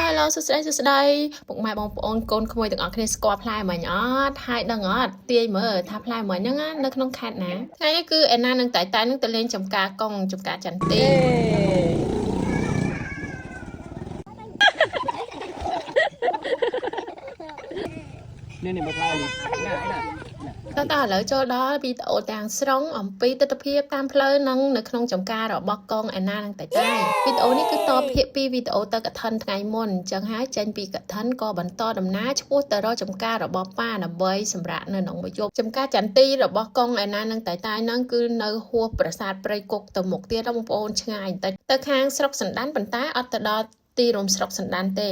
Hello សួស្តីសួស្តីពុកម៉ែបងប្អូនកូនក្មួយទាំងអស់គ្នាស្គាល់ផ្លែមិញអត់ហើយដឹងអត់ទាយមើលថាផ្លែមិញហ្នឹងណានៅក្នុងខេត្តណាថ្ងៃនេះគឺអេណានិងតៃតៃនឹងទៅលេងចំការកងចំការចន្ទី នេះនេះមកផ្លែនេះណាណា តោះតោះឥឡូវចូលដល់វីដេអូទាំងស្រុងអំពីទស្សនភាពតាមផ្លូវនិងនៅក្នុងចំការរបស់កងអេណានិងតៃតៃវីដេអូនេះគឺតភាគពីវីដេអូទៅកឋិនថ្ងៃមុនអញ្ចឹងហើយចេញពីកឋិនក៏បន្តដំណើរឆ្ពោះទៅរកចំការរបស់ប៉ាដើម្បីសម្រាកនៅក្នុងមួយយប់ចំការចន្ទីរបស់កងអេណានិងតៃតៃហ្នឹងគឺនៅហួសប្រាសាទព្រៃគុកទៅមុខទៀតបងប្អូនឆ្ងាយបន្តិចទៅខាងស្រុកសណ្ដានប៉ុន្តែអត់ទៅដល់ទីរួមស្រុកសណ្ដានទេ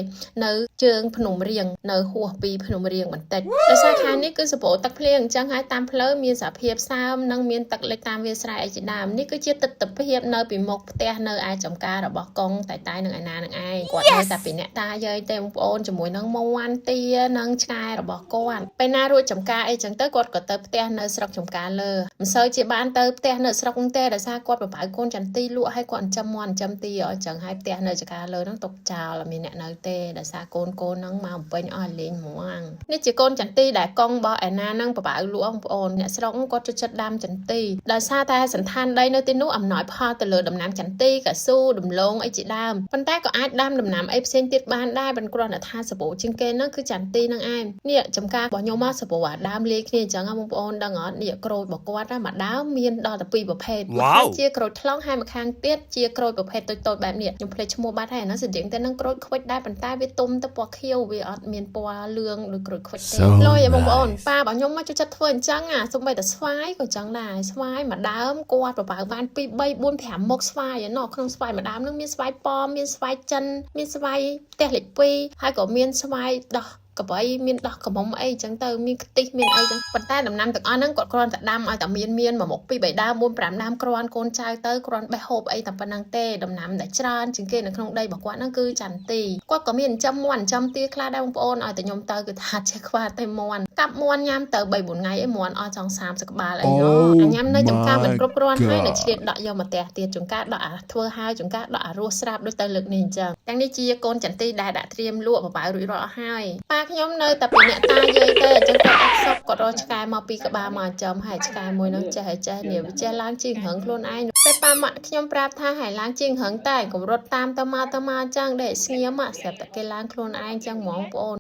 នៅជើងភ្នំរៀងនៅហួសពីភ្នំរៀងបន្តិចដោយសារខាងនេះគឺសម្បូរទឹកភ្លៀងអញ្ចឹងហើយតាមផ្លូវមានសភាពសើមនិងមានទឹកលិចតាមវាលស្រែអីជាដើមនេះគឺជាទស្សនភាពនៅពីមុខផ្ទះនៅឯចំការរបស់កងតៃតៃនិងឯណានឹងឯងគាត់នៅតែពីអ្នកតាយាយទេបងប្អូនជាមួយនឹងមាន់ទានិងឆ្កែរបស់គាត់ពេលណារួចចំការអីចឹងទៅគាត់ក៏ទៅផ្ទះនៅស្រុកចំការលើមិនសូវជាបានទៅផ្ទះនៅស្រុកហ្នឹងទេដោយសារគាត់បបៅកូនចន្ទីលក់ឲ្យគាត់ចិញ្ចឹមមាន់ចិញ្ចឹមទាអញ្ចឹងហើយផ្ទះនៅចំការលើហ្នឹងទុកចោលអត់មានអ្នកនៅទេដោយសារកូនកូនហ្នឹងមកបំពេញអស់លេងហ្មងនេះជាកូនចន្ទីដែលកង់របស់ឯណាហ្នឹងបបៅលក់បងប្អូនអ្នកស្រុកគាត់ចូលចិត្តដាំចន្ទីដោយសារតែសន្តានដីនៅទីនោះអំណោយផលទៅលើដំណាំចន្ទីកៅស៊ូដំឡូងអីជាដើមប៉ុន្តែក៏អាចដាំដំណាំអីផ្សេងទៀតបានដែរមិនគ្រាន់តែថាសបោជាងគេហ្នឹងគឺចន្ទីហ្នឹងឯងនេះចំការរបស់ខ្ញុំមកសបោអាដើមលាយគ្នាអញ្ចឹងហ៎បងប្អូនដឹងអត់នេះក្រូចរបស់គាត់ណាមួយដើមមានដល់តែពីរប្រភេទមួយខាងជាក្រូចថ្លុងហើយមួយខាងទៀតជាក្រូចប្រភេទតូចៗបែបនេះខ្ញុំភ្លេចឈ្មោះបាត់ហើយអាហ្នឹងស្រដៀងទៅនឹងក្រូចខ្វិចដែរប៉ុន្តែវាទុំទៅពណ៌ខៀវវាអត់មានពណ៌លឿងដូចក្រូចខ្វិចទេ So លយបងប្អូន nice. ប៉ារបស់ខ្ញុំមកចូលចិត្តធ្វើអញ្ចឹងអាសូម្បីតែស្វាយក៏អញ្ចឹងដែរស្វាយមួយដើមគាត់បបៅបាន2 3 4 5មុខស្វាយឯណោះក្នុងស្វាយមួយដើមហ្នឹងមានស្វាយប៉មមានស្វាយចិនមានស្វាយផ្ទះលេខ2ហើយក៏មានស្វាយដោះកបីមានដោះកមុំអីចឹងទៅមានខ្ទិះមានអីចឹងប៉ុន្តែដំណាំទាំងអស់ហ្នឹងគាត់គ្រាន់តែដាំឲ្យតែមានមានមួយមុខ2 3ដើម4 5ដើមគ្រាន់កូនចៅទៅគ្រាន់បេះហូបអីតែប៉ុណ្្នឹងទេដំណាំដែលច្រើនជាងគេនៅក្នុងដីរបស់គាត់ហ្នឹងគឺចន្ទីគាត់ក៏មានចិញ្ចឹមមាន់ចិញ្ចឹមទាខ្លះដែរបងប្អូនឲ្យតែខ្ញុំទៅគឺថាចេះខ្វះតែមាន់កាប់មាន់ញ៉ាំទៅ3 4ថ្ងៃអីមាន់អស់ចង់30ក្បាលអីណោះ Oh អាញ៉ាំនៅចំការមិន my គ្រប់គ្រាន់ហើយនៅ God. ឆ្លៀតដកយកមកផ្ទះទៀតចង្ការដកអាធ្វើហើយចង្ការដកអារស់ស្រាប់ដូចទៅលើកនេះអញ្ចឹងទាំងនេះជាកូនចន្ទីដែលដាក់ត្រៀមលក់បបៅរួចរាល់អស់ហើយប៉ាខ្ញុំនៅតែពីអ្នកតាយាយទេអញ្ចឹងគាត់អត់សុខគាត់រកឆ្កែមកពីក្បាលមកចិញ្ចឹមហើយឆ្កែមួយនឹងចេះហើយចេះនេះវាចេះឡើងជាងរឹងខ្លួនឯងពេលប៉ាម៉ាក់ខ្ញុំប្រាប់ថាហើយឡើងជាងរឹងតែកុំរត់តាមទៅមកទៅមកអញ្ចឹងដេកស្ងៀមស្រាប់តែគេឡើងខ្លួនឯងអញ្ចឹងហ្មងបងប្អូន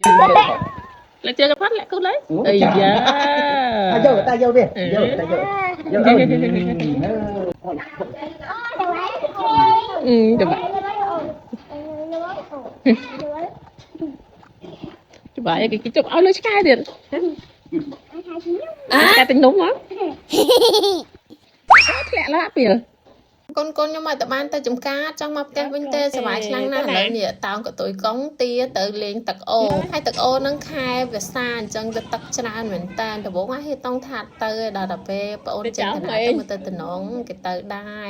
លាក់ជើងផាត់លាក់គូលើអីយ៉ា អាយកតាយកវាយកតាយកយកអើ អឺចាំបាច្បាស់គេគេជប់ឲ្យលើឆ្កែទៀតឆ្កែទិញនំហ៎ធ្លាក់ឡាពីល កូនកូនខ្ញុំឲ្យតែបានទៅចំការចង់មកផ្ទះវិញទេសប្បាយខ្លាំងណាស់ឥឡូវនេះតោងកតុយកង់ទាទៅលេងទឹកអូហើយទឹកអូហ្នឹងខែវាសាអញ្ចឹងទៅទឹកច្រើនមែនតើដំបូងហេតុងថាទៅដល់ដល់ពេលប្អូនចេញទៅណាទៅមកទៅតំណងគេទៅដែរ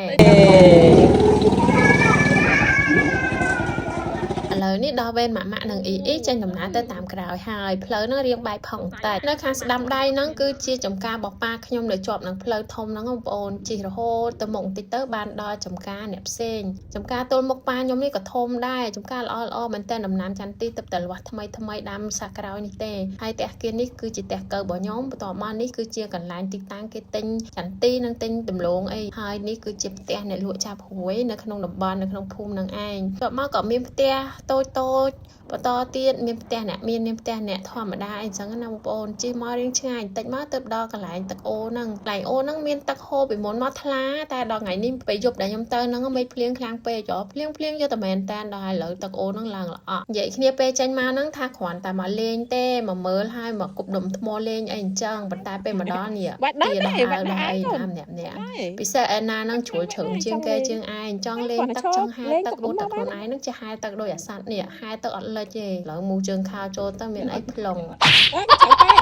ឥឡូវនេះដល់វេនម៉ាក់ម៉ាក់និងអ៊ីអ៊ីចេញដំណើរទៅតាមក្រោយហើយផ្លូវហ្នឹងរៀងបែកផុងបន្តិចនៅខាងស្ដាំដៃហ្នឹងគឺជាចំការរបស់ប៉ាខ្ញុំនៅជាប់នឹងផ្លូវធំហ្នឹងបងប្អូនជិះរហូតទៅមុខបន្តិចទៅបានដល់ចំការអ្នកផ្សេងចំការទល់មុខប៉ាខ្ញុំនេះក៏ធំដែរចំការល្អល្អមែនតើដំណាំចន្ទីទឹកតែលាស់ថ្មីថ្មីដាំសាក្រោយនេះទេហើយផ្ទះគេនេះគឺជាផ្ទះកើរបស់ខ្ញុំបន្ទាប់មកនេះគឺជាកន្លែងទីតាំងគេទិញចន្ទីនិងទិញដំឡូងអីហើយនេះគឺជាផ្ទះអ្នកលក់ចាប់ហួយនៅក្នុងតំបន់នៅក្នុងភូមិនឹងឯងបន្ទាប់មកក៏មានផ្ទះតូចតូចៗបន្តទៀតមានផ្ទះអ្នកមានមានផ្ទះអ្នកធម្មតាអីចឹងណាបងប្អូនជិះមករៀងឆ្ងាយបន្តិចមកទៅដល់កន្លែងទឹកអូហ្នឹងកន្លែងអូហ្នឹងមានទឹកហូរពីមុនមកថ្លាតែដល់ថ្ងៃនេះពេលយប់ដែលខ្ញុំទៅហ្នឹងមេឃភ្លៀងខ្លាំងពេកហ៎ភ្លៀងភ្លៀងយកតែមែនតែនដល់ឥឡូវទឹកអូហ្នឹងឡើងល្អក់និយាយគ្នាពេលចេញមកហ្នឹងថាគ្រាន់តែមកលេងទេមកមើលហើយមកគប់ដុំថ្មលេងអីអញ្ចឹងប៉ុន្តែពេលមកដល់នេះ បាត់ដល់ ទា ទេ ដល់ បាត់ ហើយ ដល់ ដល់អីណាម្នាក់ម្នាក់ ដែរ ពិសេសអែណាហ្នឹងជ្រួលជ្រើមជាងគេជាងឯងចង់លេងទឹកចង់ហែលទឹកអ៊ុតតែខ្លួនឯងហ្នឹងចេះហែលទឹកដូចអាសត្វនេះហែលទឹកអត់លិចទេឥឡូវមូជើងខោចូលទៅមានអីប្លង់ អើឆៅពេក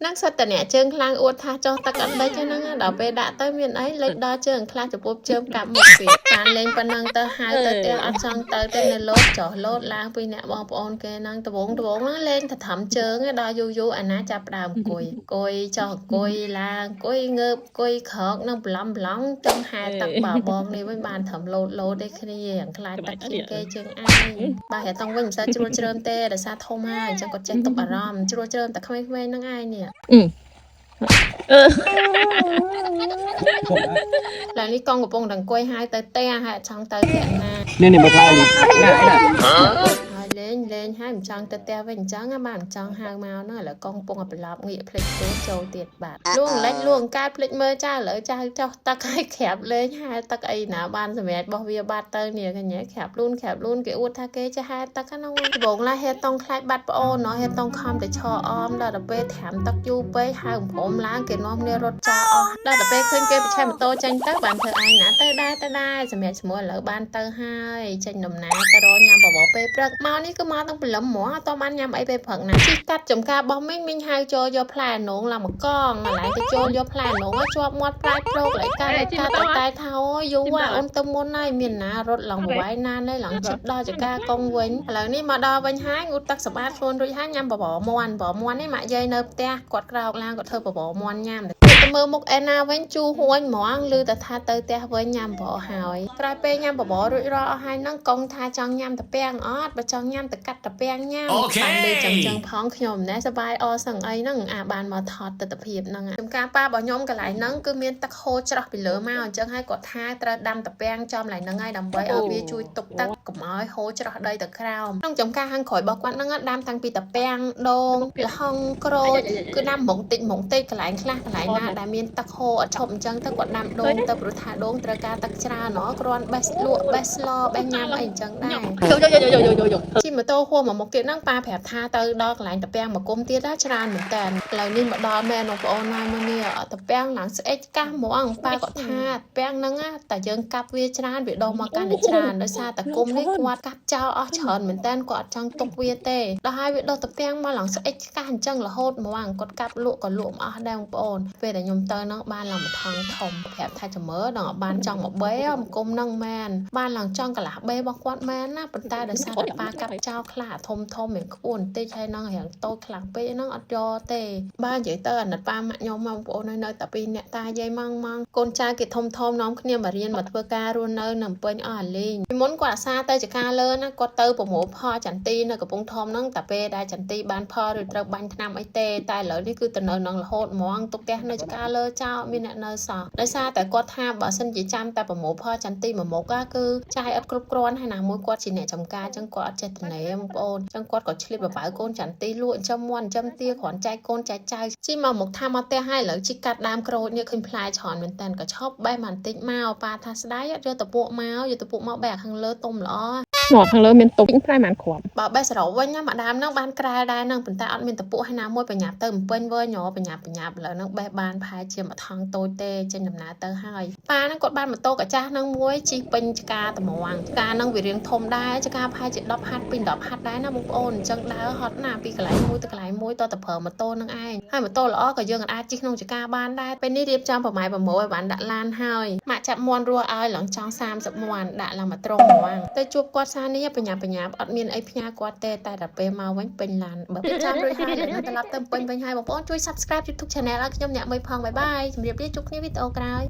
នឹងសិតតអ្នកជើងខ្លាំងអួតថាចុះទឹកអត់លិចហ្នឹងដល់ពេលដាក់ទៅមានអីលិចដល់ជើងខ្លះចំពោះជើងកាប់មុខទៀតបានលេងប៉ុណ្ណឹងទៅហៅទៅផ្ទះអត់ចង់ទៅទៅនៅលោតចុះលោតឡើងពីអ្នកបងប្អូនគេហ្នឹងដបងដបងហ្នឹងលេងតែធំជើងឯងដល់យូរយូរអាណាចាប់ផ្ដើមអង្គុយអង្គុយចុះអង្គុយឡើងអង្គុយងើបអង្គុយក្រោកនឹងប្លំប្លង់ចង់ហែទឹកបើបងនេះវិញបានត្រឹមលោតលោតទេគ្នាយ៉ាងខ្លាចទឹកជាងគេជើងឯងបើហែតង់វិញមិនសូវជ្រួលជ្រើមទេដោយសារធំហើយអញ្ចឹងគាត់ចេះទប់អារម្មណ៍ជ្រួលជ្រើមតែក្មេងៗហ្នឹងឯងនេះ អឺ ឡើយនេះកងកំពុងតែអង្គុយហើយទៅផ្ទះហើយអត់ចង់ទៅផ្ទះណា នេះនេះមកផ្លែនេះណាណា ហើយលេងលេងហើយមិនចង់ទៅផ្ទះវិញអញ្ចឹងណាបាទមិនចង់ហៅមកហ្នឹងឥឡូវកងកំពុងតែប្រឡប់ងាកភ្លេចខ្លួនចូលទៀតបាទលួងលេចលួងកើតភ្លេចមើលចាឥឡូវចាចោះទឹកឲ្យក្រាបលេងហែទឹកអីណាបានសម្រាប់របស់វាបាត់ទៅនេះកញ្ញាក្រាបលូនក្រាបលូនគេអួតថាគេចេះហែទឹកហ្នឹងដំបងឡាហេតុងខ្លាចបាត់ប្អូនណោះហេតុងខំតែឈរអមដល់ទៅពេលត្រាំទឹកយូរពេកហៅព្រមឡើងគេនាំគ្នារត់ចោលអស់ដល់ទៅពេលឃើញគេប្រឆេះម៉ូតូចេញទៅបានធ្វើឯងណាទៅដែរទៅដែរសម្រាប់ឈ្មោះឥឡូវបានទៅហើយចេញដំណើរទៅរកញ៉ាំបបរពេលព្រឹកមកនេះគឺមកទាំងព្រលឹមហ្មងអត់តបានញ៉ាំអីពេលព្រឹកណាជីកាត់ចំការរបស់មីងមីងហៅចូលយកផ្លែអនងឡើងមកកងកន្លែងទៅចូលយកផ្លែអនងជាប់មាត់ផ្លែព្រោកឡើយកាត់កាត់តែថាអូយូរអូនទៅមុនហើយមានណារត់ឡើងបវាយណានហើយឡើងជិតដល់ចការកងវិញឥឡូវនេះមកដល់វិញហើយងូតទឹកសម្អាតខ្លួនរួចហើយញ៉ាំបបរមាន់បបរមាន់នេះម៉ាក់យាយនៅផ្ទះគាត់ក្រោកឡើងគាត់ធ្វើបបរមាន់ញ៉ាំទៅមើលមុខអេណាវិញជូរហួញហ្មងឮតែថាទៅផ្ទះវិញញ៉ាំបបរហើយក្រោយពេលញ៉ាំបបររួចរាល់អស់ហើយហ្នឹងកងថាចង់ញ៉ាំតាពាំងអត់បើចង់ញ៉ាំទៅកាត់តាពាំងញ៉ាំ Okay. បានឮចឹងចឹងផងខ្ញុំណែសប្បាយអសឹងអីហ្នឹងអាបានមកថតទស្សនភាពហ្នឹងចំការប៉ារបស់ខ្ញុំកន្លែងហ្នឹងគឺមានទឹកហូរច្រោះពីលើមកអញ្ចឹងហើយគាត់ថាត្រូវដាំតាពាំងចំកន្លែងហ្នឹងហើយដើម្បីឲ្យវាជួយទប់ទឹកកុំឲ្យហូរច្រោះដីទៅក្រោមក្នុងចំការខាងក្រោយរបស់គាត់ហ្នឹងដាំតាំងពីតាពាំងដូងល្ហុងក្រូចគឺដាំហ្មងតិចហ្មងតិចកន្លែងខ្លះកន្លែងណាដែលមានទឹកហូរអត់ឈប់អញ្ចឹងទៅគាត់ដាំដូងទៅព្រោះថាដូងត្រូវការទឹកច្រើនណោះគ្រាន់បេះលក់បេះស្លបេះញ៉ាំអីអញ្ចឹងដែរ យោយោយោយោយោយោ ជិះម៉ូតូហួសមកមុខទៀតហ្នឹងប៉ាប្រាប់ថាទៅដល់កន្លែងតាពាំងមកគុំទៀតណាច្រើនមែនតើឥឡូវនេះមកដល់មែនបងប្អូនហើយមើលនេះតាពាំងឡើងស្អិចកាសហ្មងប៉ាគាត់ថាតាពាំងហ្នឹងណាតែយើងកាប់វាច្រើនវាដុះមកកាន់តែច្រើនដោយសារតែគុំនេះគាត់កាប់ចោលអស់ច្រើនមែនតើគាត់អត់ចង់ទុកវាទេដល់ហើយវាដុះតាពាំងមកឡើងស្អិចកាសអញ្ចឹងរហូតហ្មងគាត់កាប់លក់ក៏លក់មិនអស់ដែរបងប្អូនពេលដែលខ្ញុំទៅហ្នឹងបានឡើងមួយថងធំប្រាប់ថាចាំមើលដល់បានចង់មកបេមកគុំហ្នឹងមែនបានឡើងចង់កន្លះបេរបស់គាត់មែនណាប៉ុន្តែដោយសារតែប៉ាកាប់ចោលខ្លះធំធំរៀងខ្ពស់បន្តិចហើយហ្នឹងរៀងតូចខ្លាំងពេកហ្នឹងអត់យកទេបើនិយាយទៅអាណិតប៉ាម៉ាក់ខ្ញុំមកបងប្អូននៅតែពីរអ្នកតាយាយម៉ងម៉ងកូនចៅគេធំធំនាំគ្នាមករៀនមកធ្វើការរស់នៅនៅពេញអស់អាលីងពីមុនគាត់អាសាទៅចការលើណាគាត់ទៅប្រមូលផលចន្ទីនៅកំពង់ធំហ្នឹងតែពេលដែលចន្ទីបានផលឬត្រូវបាញ់ថ្នាំអីទេតែឥឡូវនេះគឺទៅនៅនឹងរហូតហ្មងទុកផ្ទះនៅចការលើចោលមានអ្នកនៅសោះដោយសារតែគាត់ថាបើសិនជាចាំតែប្រមូលផលចន្ទីមួយមុខគឺចាយអត់គ្រប់គ្រាន់ហើយណាមួយគាត់ជាអ្នកចំការអញ្ចឹងគាត់អត់ចេះតនេបងប្អូនអញ្ចឹងគាត់ក៏ឆ្លៀតបបៅកូនចន្ទីលក់អញ្ចឹងមាន់អញ្ចឹងទាគ្រាន់ចែកកូនចែកចៅជីមកមុខថាមកផ្ទះហើយឥឡូវជីកាត់ដើមក្រូចនេះឃើញផ្លែច្រើនមែនតើក៏ឈប់បេះមកបន្តិចមកប៉ាថាស្ដាយយកទៅពួកមកយកទៅពួកមកបេះខាងលើទុំល្អ មកខាងលើមានទុំផ្លែប៉ុន្មានគ្រាប់ បើបេះសរោវិញណាម្ដាមហ្នឹងបានក្រែដែរហ្នឹងប៉ុន្តែអត់មានតពួកហើយណាមួយបញ្ញាប់ទៅបំពេញវើញបញ្ញាប់បញ្ញាប់ឥឡូវហ្នឹងបេះបានប្រហែលជាមួយថងតូចទេចេញដំណើរទៅហើយប៉ាហ្នឹងគាត់បានម៉ូតូកាចាស់ហ្នឹងមួយជិះពេញឆ្កាតម្រងឆ្កាហ្នឹងវារៀងធំដែរឆ្កាប្រហែលជា10ហាត់ពី10ហាត់ដែរណាបងប្អូនអញ្ចឹងដើរហត់ណាស់ពីកន្លែងមួយទៅកន្លែងមួយតទៅប្រើម៉ូតូហ្នឹងឯងហើយម៉ូតូល្អក៏យើងអាចជិះក្នុងឆ្កាបានដែរពេលនេះរៀបចំប្រម៉ែប្រមូលឲ្យបានដាក់ឡានហើយម៉ាក់ចាប់មន់រស់ឲ្យឡើងចង់30មន់ដាក់ឡើងមកត្រង់ហ្មងទៅជួបគាត់សានេះបញ្ញាបញ្ញាអត់មានអីផ្ញើគាត់ទេតែដល់ពេលមកវិញពេញឡានបើចាំរួចហើយឥឡូវនេះត្រឡប់ទៅពេញវិញហើយបងប្អូនជួយ Subscribe YouTube Channel ឲ្យខ្ញុំអ្នកមួយផងបាយបាយជម្រាបលាជួបគ្នាវីដេអូក្រោយ។